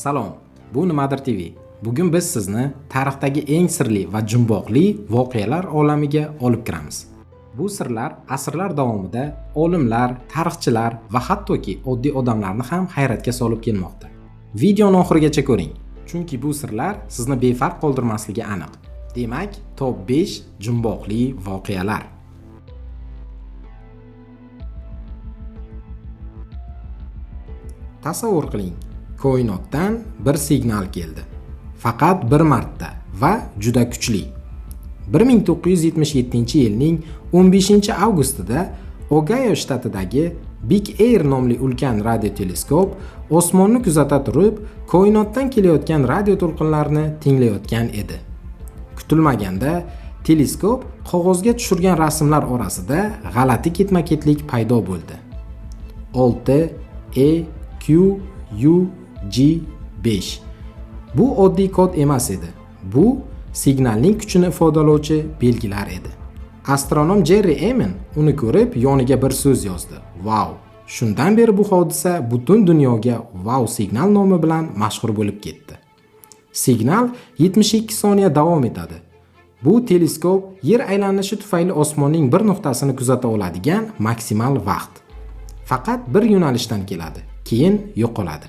Salom, bu Nimadir TV. Bugun biz sizni tarixdagi eng sirli va jumboqli voqealar olamiga olib kiramiz. Bu sirlar asrlar davomida olimlar, tarixchilar va hattoki oddiy odamlarni ham hayratga solib kelmoqda. Videoni oxirigacha ko'ring, chunki bu sirlar sizni befarq qoldirmasligi aniq. Demak, top 5 jumboqli voqealar. Tasavvur qiling, koinotdan bir signal keldi. Faqat bir marta va juda kuchli. 1977-yilning 15-avgustida Ogayo shtatidagi Big Air nomli ulkan radioteleskop osmonni kuzata turib, koinotdan kelayotgan radio to'lqinlarini tinglayotgan edi. Kutilmaganda teleskop qog'ozga tushirgan rasmlar orasida g'alati ketma-ketlik paydo bo'ldi. 6 E Q U G 5. Bu oddiy kod emas edi. Bu signalning kuchini ifodalovchi belgilar edi. Astronom Jerry Emin uni ko'rib yoniga bir so'z yozdi. Wow! Shundan beri bu hodisa butun dunyoga wow signal nomi bilan mashhur bo'lib ketdi. Signal 72 soniya davom etadi. Bu teleskop yer aylanishi tufayli osmonning bir nuqtasini kuzata oladigan maksimal vaqt. Faqat bir yo'nalishdan keladi, keyin yo'qoladi.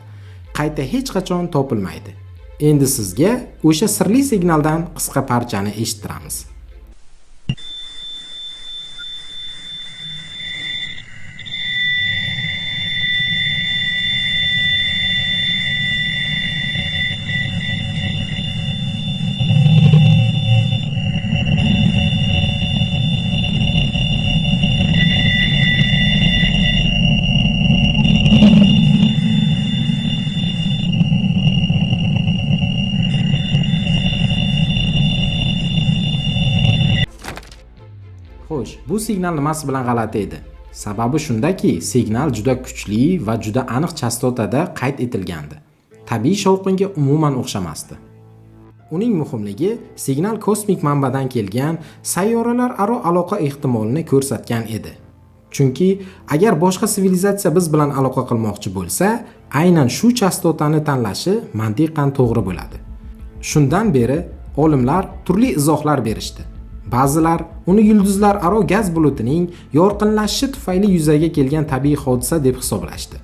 Qayta hech qachon topilmaydi. Endi sizga o'sha sirli signaldan qisqa parchani eshittiramiz. Xo'sh, bu signal nimasi bilan g'alati edi? Sababi shundaki, signal juda kuchli va juda aniq chastotada qayd etilgandi. Tabiiy shovqinga umuman o'xshamasdi. Uning muhimligi signal kosmik manbadan kelgan sayyoralararo aloqa ehtimolini ko'rsatgan edi. Chunki agar boshqa sivilizatsiya biz bilan aloqa qilmoqchi bo'lsa, aynan shu chastotani tanlashi mantiqan to'g'ri bo'ladi. Shundan beri olimlar turli izohlar berishdi. Ba'zilar uni yulduzlararo gaz bulutining yorqinlashishi tufayli yuzaga kelgan tabiiy hodisa deb hisoblashdi.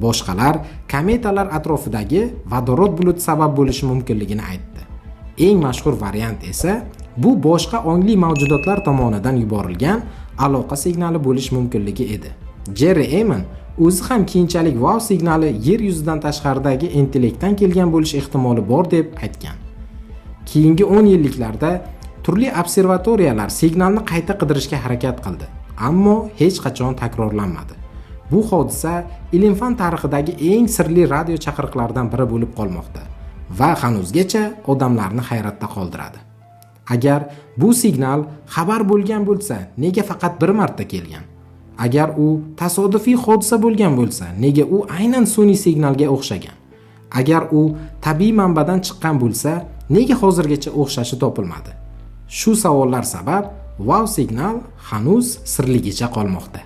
Boshqalar kometalar atrofidagi vodorod bulut sabab bo'lishi mumkinligini aytdi. Eng mashhur variant esa bu boshqa ongli mavjudotlar tomonidan yuborilgan aloqa signali bo'lishi mumkinligi edi. Jerry Emin o'zi ham keyinchalik wow signali yer yuzidan tashqaridagi intellektdan kelgan bo'lish ehtimoli bor deb aytgan. Keyingi 10 yilliklarda turli observatoriyalar signalni qayta qidirishga harakat qildi, ammo hech qachon takrorlanmadi. Bu hodisa ilm-fan tarixidagi eng sirli radio chaqiriqlaridan biri bo'lib qolmoqda va hanuzgacha odamlarni hayratda qoldiradi. Agar bu signal xabar bo'lgan bo'lsa, nega faqat bir marta kelgan? Agar u tasodifiy hodisa bo'lgan bo'lsa, nega u aynan sun'iy signalga o'xshagan? Agar u tabiiy manbadan chiqqan bo'lsa, nega hozirgacha o'xshashi topilmadi? Shu savollar sabab wow signal hanuz sirligicha qolmoqda.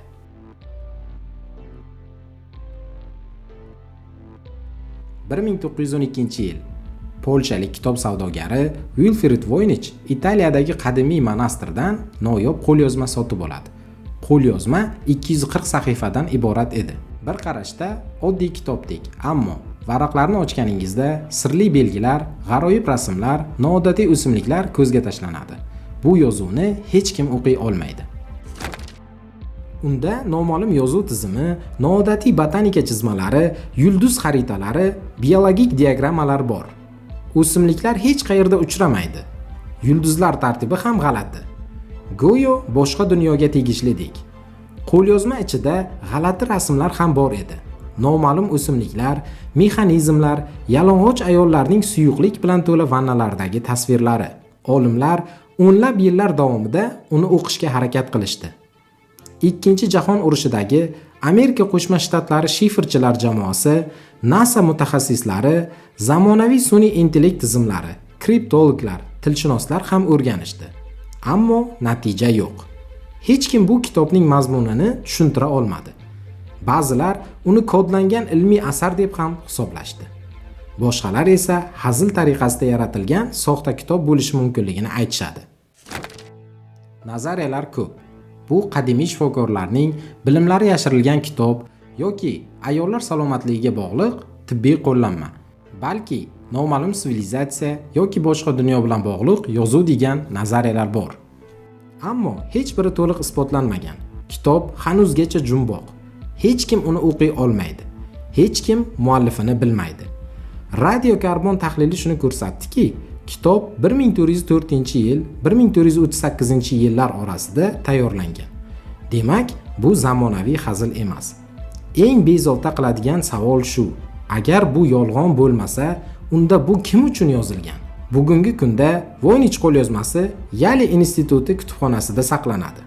1912-yil polshalik kitob savdogari Wilfrid Voynich Italiyadagi qadimiy monastirdan noyob qo'lyozma sotib oladi. Qo'lyozma 240 sahifadan iborat edi. Bir qarashda oddiy kitobdek, ammo varaqlarni ochganingizda sirli belgilar, g'aroyib rasmlar, noodatiy o'simliklar ko'zga tashlanadi. Bu yozuvni hech kim o'qiy olmaydi. Unda noma'lum yozuv tizimi, noodatiy botanika chizmalari, yulduz xaritalari, biologik diagrammalar bor. O'simliklar hech qayerda uchramaydi. Yulduzlar tartibi ham g'alati. Go'yo boshqa dunyoga tegishlidek. Qo'lyozma ichida g'alati rasmlar ham bor edi. Noma'lum o'simliklar, mexanizmlar, yalang'och ayollarning suyuqlik bilan to'la vannalardagi tasvirlari. Olimlar o'nlab yillar davomida uni o'qishga harakat qilishdi. Ikkinchi jahon urushidagi Amerika Qo'shma Shtatlari shifrchilar jamoasi, NASA mutaxassislari, zamonaviy sun'iy intellekt tizimlari, kriptologlar, tilshunoslar ham o'rganishdi. Ammo natija yo'q. Hech kim bu kitobning mazmunini tushuntira olmadi. Ba'zilar uni kodlangan ilmiy asar deb ham hisoblashdi. Boshqalar esa hazil tariqasida yaratilgan soxta kitob bo'lishi mumkinligini aytishadi. Nazariyalar ko'p. Bu qadimiy shifokorlarning bilimlari yashirilgan kitob yoki ayollar salomatligiga bog'liq tibbiy qo'llanma, balki noma'lum sivilizatsiya yoki boshqa dunyo bilan bog'liq yozuv degan nazariyalar bor. Ammo hech biri to'liq isbotlanmagan. Kitob hanuzgacha jumboq. Hech kim uni o'qiy olmaydi. Hech kim muallifini bilmaydi. Radiokarbon tahlili shuni ko'rsatdiki, kitob 1404-yil 1438-yillar orasida tayyorlangan. Demak, bu zamonaviy hazil emas. Eng bezovta qiladigan savol shu: agar bu yolg'on bo'lmasa, unda bu kim uchun yozilgan? Bugungi kunda Voynich qo'lyozmasi Yale instituti kutubxonasida saqlanadi.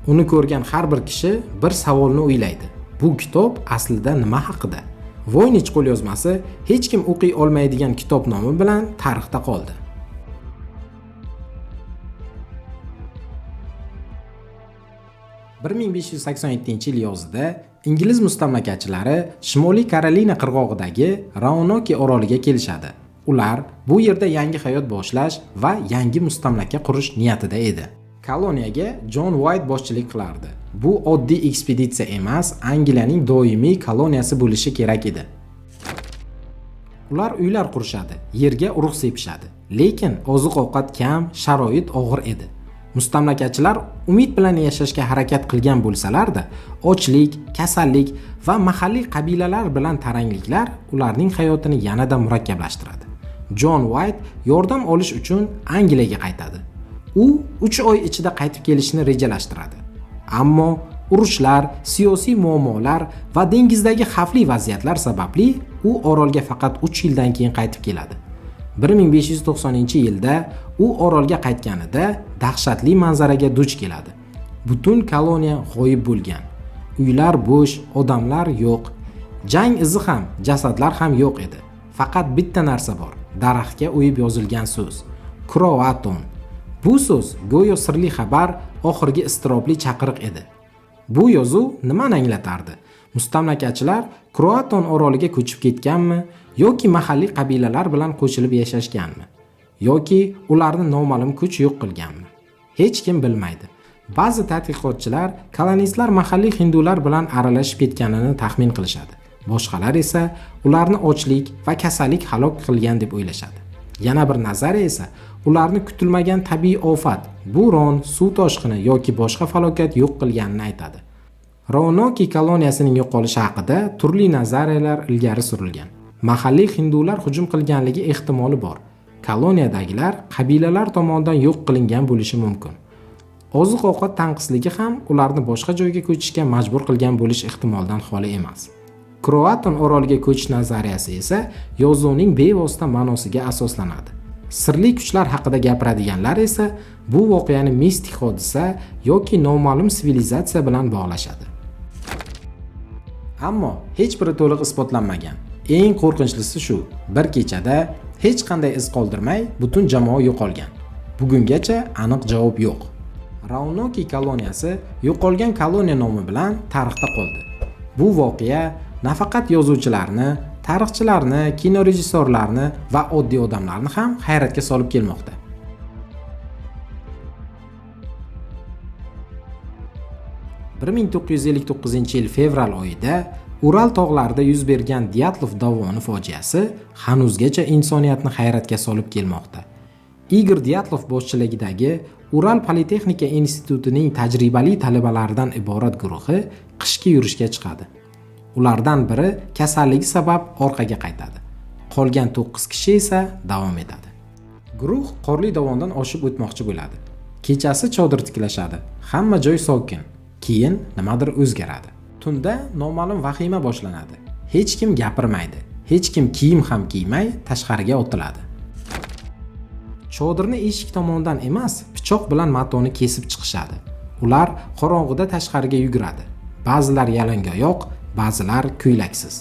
Uni ko'rgan har bir kishi bir savolni o'ylaydi. Bu kitob aslida nima haqida? Voynich qo'lyozmasi hech kim o'qiy olmaydigan kitob nomi bilan tarixda qoldi. 1587-yil yozida ingliz mustamlakachilari Shimoliy Karolina qirg'og'idagi Roanoke oroliga kelishadi. Ular bu yerda yangi hayot boshlash va yangi mustamlaka qurish niyatida edi. Koloniyaga Jon Uayt boshchilik qilardi. Bu oddiy ekspeditsiya emas, Angliyaning doimiy koloniyasi bo'lishi kerak edi. Ular uylar qurishadi, yerga urug' sepishadi. Lekin oziq-ovqat kam, sharoit og'ir edi. Mustamlakachilar umid bilan yashashga harakat qilgan bo'lsalar-da, ochlik, kasallik va mahalliy qabilalar bilan tarangliklar ularning hayotini yanada murakkablashtiradi. Jon Uayt yordam olish uchun Angliyaga qaytadi. U 3 oy ichida qaytib kelishni rejalashtiradi. Ammo urushlar, siyosiy muammolar va dengizdagi xavfli vaziyatlar sababli u orolga faqat 3 yildan keyin qaytib keladi. 1590-yilda u orolga qaytganida dahshatli manzaraga duch keladi. Butun koloniya g'oyib bo'lgan. Uylar bo'sh, odamlar yo'q. Jang izi ham, jasadlar ham yo'q edi. Faqat bitta narsa bor: daraxtga o'yib yozilgan so'z. Croatoan. Bu so'z go'yo sirli xabar, oxirgi iztirobli chaqiriq edi. Bu yozuv nimani anglatardi? Mustamlakachilar Croatoan oroliga ko'chib ketganmi yoki mahalliy qabilalar bilan qo'shilib yashashganmi? Yoki ularni noma'lum kuch yo'q qilganmi? Hech kim bilmaydi. Ba'zi tadqiqotchilar kolonistlar mahalliy hindular bilan aralashib ketganini taxmin qilishadi. Boshqalar esa ularni ochlik va kasallik halok qilgan deb o'ylashadi. Yana bir nazariya esa ularni kutilmagan tabiiy ofat, bo'ron, suv toshqini yoki boshqa falokat yo'q qilganini aytadi. Roanoke koloniyasining yo'qolishi haqida turli nazariyalar ilgari surilgan. Mahalliy hindular hujum qilganligi ehtimoli bor. Koloniyadagilar qabilalar tomonidan yo'q qilingan bo'lishi mumkin. Oziq-ovqat tanqisligi ham ularni boshqa joyga ko'chishga majbur qilgan bo'lish ehtimoldan xoli emas. Croatoan oroliga ko'chish nazariyasi esa yozuvning bevosita ma'nosiga asoslanadi. Sirli kuchlar haqida gapiradiganlar esa bu voqeani mistik hodisa yoki noma'lum sivilizatsiya bilan bog'lashadi. Ammo hech biri to'liq isbotlanmagan. Eng qo'rqinchlisi shu, bir kechada hech qanday iz qoldirmay butun jamoa yo'qolgan. Bugungacha aniq javob yo'q. Roanoke koloniyasi yo'qolgan koloniya nomi bilan tarixda qoldi. Bu voqea nafaqat yozuvchilarni, tarixchilarni, kinorejissyorlarni va oddiy odamlarni ham hayratga solib kelmoqda. 1959-yil fevral oyida Ural tog'larida yuz bergan Dyatlov dovoni fojiasi hanuzgacha insoniyatni hayratga solib kelmoqda. Igor Dyatlov boshchiligidagi Ural Politexnika institutining tajribali talabalaridan iborat guruhi qishki yurishga chiqadi. Ulardan biri kasalligi sabab orqaga qaytadi. Qolgan 9 kishi esa davom etadi. Guruh qorli dovondan oshib o'tmoqchi bo'ladi. Kechasi chodir tiklashadi. Hamma joy sokin. Keyin nimadir o'zgaradi. Tunda noma'lum vahima boshlanadi. Hech kim gapirmaydi. Hech kim kiyim ham kiymay tashqariga otiladi. Chodirni eshik tomondan emas, pichoq bilan matoni kesib chiqishadi. Ular qorong'uda tashqariga yuguradi. Ba'zilar yalangoyoq, ba'zilar ko'ylaksiz.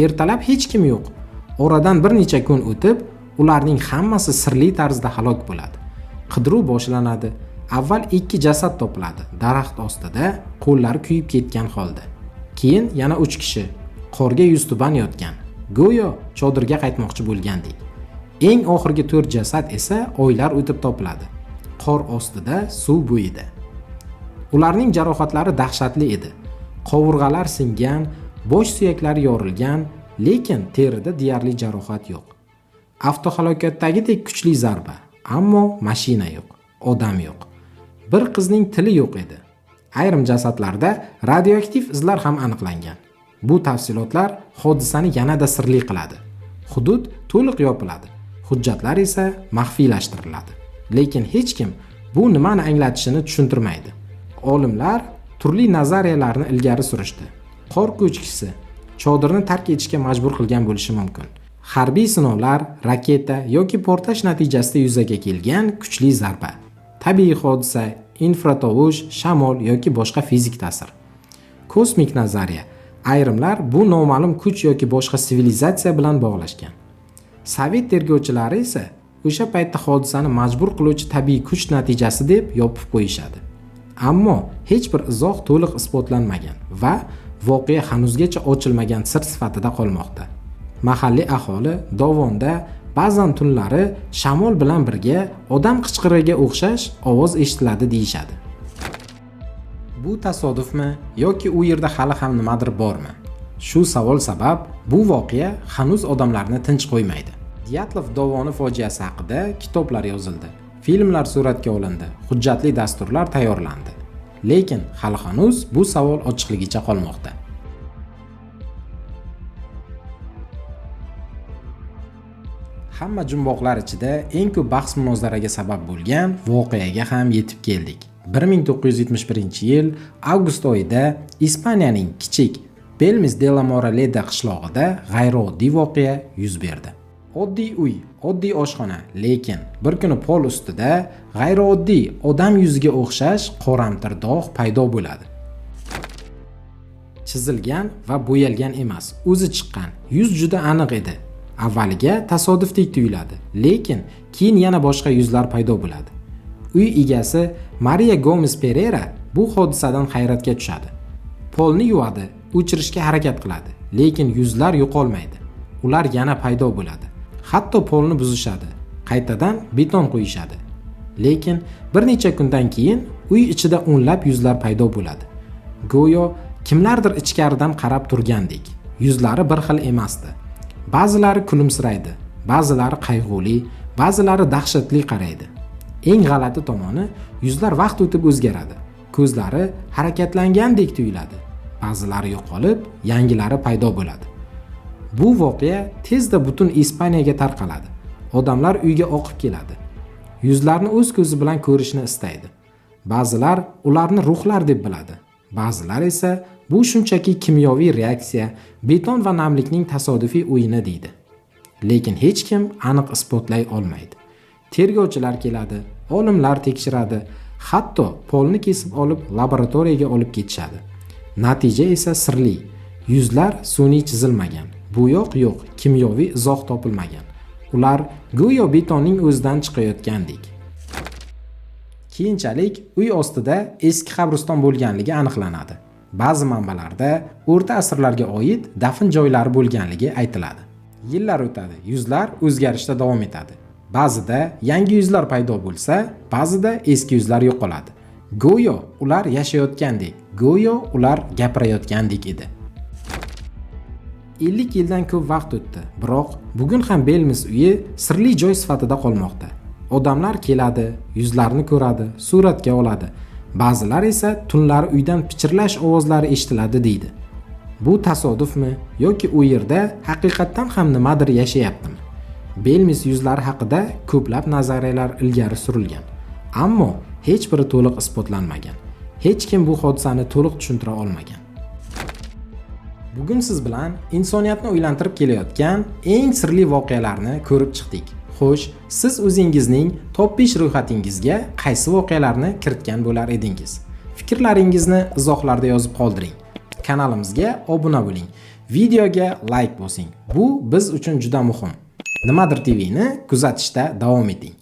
Ertalab hech kim yo'q. Oradan bir necha kun o'tib, ularning hammasi sirli tarzda halok bo'ladi. Qidiruv boshlanadi. Avval 2 jasad topiladi, daraxt ostida, qo'llari kuyib ketgan holda. Keyin yana 3 kishi qorga yuztuban yotgan. Go'yo chodirga qaytmoqchi bo'lgandek. Eng oxirgi 4 jasad esa oylar o'tib topiladi. Qor ostida, suv bo'yida. Ularning jarohatlari dahshatli edi. Qovurg'alar singan, bosh suyaklari yorilgan, lekin terida deyarli jarohat yo'q. Avtohalokatdagidek kuchli zarba, ammo mashina yo'q, odam yo'q. Bir qizning tili yo'q edi. Ayrim jasadlarda radioaktiv izlar ham aniqlangan. Bu tafsilotlar hodisani yanada sirli qiladi. Hudud to'liq yopiladi, hujjatlar esa maxfiylashtiriladi. Lekin hech kim bu nimani anglatishini tushuntirmaydi. Olimlar turli nazariyalarni ilgari surishdi. Qor ko'chkisi chodirni tark etishga majbur qilgan bo'lishi mumkin. Harbiy sinovlar, raketa yoki portlash natijasida yuzaga kelgan kuchli zarba, tabiiy hodisa, infratovush, shamol yoki boshqa fizik ta'sir. Kosmik nazariya. Ayrimlar bu noma'lum kuch yoki boshqa sivilizatsiya bilan bog'lashgan. Sovet tergovchilari esa o'sha paytda hodisani majbur qiluvchi tabiiy kuch natijasi deb yopib qo'yishadi. Ammo hech bir izoh to'liq isbotlanmagan va voqea hanuzgacha ochilmagan sir sifatida qolmoqda. Mahalliy aholi dovonda ba'zan tunlari shamol bilan birga odam qichqirig'iga o'xshash ovoz eshitiladi deyishadi. Bu tasodifmi yoki u yerda hali ham nimadir bormi? Shu savol sabab bu voqea hanuz odamlarni tinch qo'ymaydi. Dyatlov dovoni fojiasi haqida kitoblar yozildi, filmlar suratga olindi, hujjatli dasturlar tayyorlandi. Lekin hali hanuz bu savol ochiqligicha qolmoqda. Hamma jumboqlar ichida eng ko'p bahs munozaraga sabab bo'lgan voqeaga ham yetib keldik. 1971-yil avgust oyida Ispaniyaning kichik Belmis de la Moraleda qishlog'ida g'ayrioddiy voqea yuz berdi. Oddiy uy, oddiy oshxona, lekin bir kuni pol ustida g'ayrioddiy odam yuziga o'xshash qoramtir dog' paydo bo'ladi. Chizilgan va bo'yalgan emas, o'zi chiqqan. Yuz juda aniq edi. Avvaliga tasodifdek tuyuladi, lekin keyin yana boshqa yuzlar paydo bo'ladi. Uy egasi Maria Gomes Pereira bu hodisadan hayratga tushadi. Polni yuvadi, o'chirishga harakat qiladi, lekin yuzlar yo'qolmaydi. Ular yana paydo bo'ladi. Hatto polni buzishadi, qaytadan beton qo'yishadi. Lekin bir necha kundan keyin uy ichida o'nlab yuzlar paydo bo'ladi. Go'yo kimlardir ichkaridan qarab turgandek. Yuzlari bir xil emasdi. Ba'zilari kulimsiraydi, ba'zilari qayg'uli, ba'zilari dahshatli qaraydi. Eng g'alati tomoni, yuzlar vaqt o'tib o'zgaradi. Ko'zlari harakatlangandek tuyuladi. Ba'zilari yo'qolib, yangilari paydo bo'ladi. Bu voqea tezda butun Ispaniyaga tarqaladi. Odamlar uyga oqib keladi. Yuzlarni o'z ko'zi bilan ko'rishni istaydi. Ba'zilar ularni ruhlar deb biladi. Ba'zilar esa bu shunchaki kimyoviy reaksiya, beton va namlikning tasodifiy o'yini deydi. Lekin hech kim aniq isbotlay olmaydi. Tergovchilar keladi, olimlar tekshiradi, hatto polni kesib olib laboratoriyaga olib ketishadi. Natija esa sirli. Yuzlar sun'iy chizilmagan, bo'yoq yo'q, kimyoviy izoh topilmagan. Ular go'yo betonning o'zidan chiqayotgandek. Keyinchalik uy ostida eski qabriston bo'lganligi aniqlanadi. Ba'zi manbalarda o'rta asrlarga oid dafn joylari bo'lganligi aytiladi. Yillar o'tadi, yuzlar o'zgarishda davom etadi. Ba'zida yangi yuzlar paydo bo'lsa, ba'zida eski yuzlar yo'qoladi. Go'yo ular yashayotgandek, go'yo ular gapirayotgandek edi. 50 yildan ko'p vaqt o'tdi, biroq bugun ham Belmis uyi sirli joy sifatida qolmoqda. Odamlar keladi, yuzlarni ko'radi, suratga oladi. Ba'zilar esa tunlari uydan pichirlash ovozlari eshitiladi deydi. Bu tasodifmi yoki u yerda haqiqatdan ham nimadir yashayaptimi? Belmis yuzlari haqida ko'plab nazariyalar ilgari surilgan, ammo hech biri to'liq isbotlanmagan. Hech kim bu hodisani to'liq tushuntira olmagan. Bugun siz bilan insoniyatni o'ylantirib kelayotgan eng sirli voqealarni ko'rib chiqdik. Xo'sh, siz o'zingizning top 5 ro'yxatingizga qaysi voqealarni kiritgan bo'lar edingiz? Fikrlaringizni izohlarda yozib qoldiring. Kanalimizga obuna bo'ling. Videoga like bosing. Bu biz uchun juda muhim. Nimadir TVni kuzatishda davom eting.